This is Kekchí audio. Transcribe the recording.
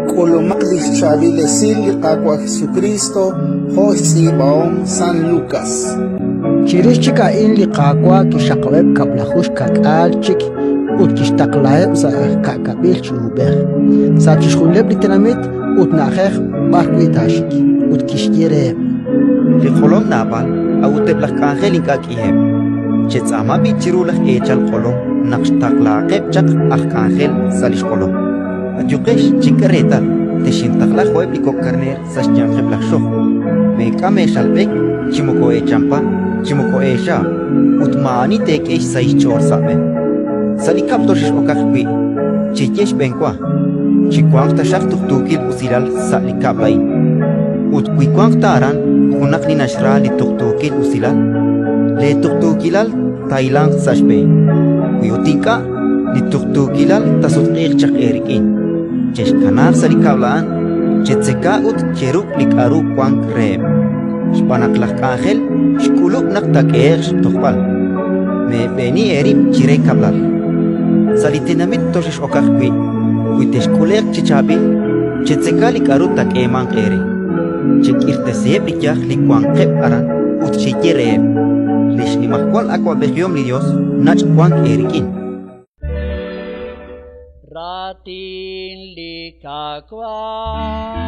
K'ulumaq li xchaab'il esil li Qaawa' Jesukriist jo' xtz'iib'ahom San Lukas. Chirix chik a'in li Qaawa' kixxaqab'eb' kab'laju xka'k'aal chik ut kixtaqlaheb' sa' ka'kab'il chi uub'ej, sa' chixjunileb' li tenamit ut na'ajej b'arwi' taaxik, ut kixye reheb': Li q'olom naab'al, a'ut eb' laj k'anjel ink'a' k'iheb'. Chetz'aama b'i' chiru laj eechal q'olom naq xtaqlaaqeb' chaq aj k'anjel sa' li xq'olom. Ayuqex, chink'e reetal, texintaqla jo'eb' li kok' karneer sa' xyanqeb' laj xojb'. Meek'am eexalb'ek, chi moko eechampa, chi moko eexaab', ut maa'ani teek'e xsahil xch'ool sa' b'e. Sa' li kab'l toxex'okaq wi', cheye xb'enwa: Chiwanq taxaq tuqtuukil usilal sa' li kab'l a'in. Ut wi wanq ta aran junaq li naxra li tuqtuukil usilal, leetuqtuukilal taahilanq sa' xb'een. Wi ut ink'a', li tuqtuukilal taasutq'iiq chaq eerik'in. Chexkanaaq sa' li kab'l a'an, chetzeka ut cheruk' li k'aru wank reheb', xb'aan naq laj k'anjel xk'ulub' naq taak'ehe'q xtojb'al. Meeb'eeni eerib' chire kab'lal. Sa' li tenamit toxex'okaq wi', wi texk'ule'q chi chaab'il, chetzeka li k'aru taak'eemanq eere. Chek'irtasiheb' li yaj li wanqeb' aran ut cheye reheb': Li xnimajwal awa'b'ejihom li Yos nach' wank eerik'in. Raatin li Qaawa'.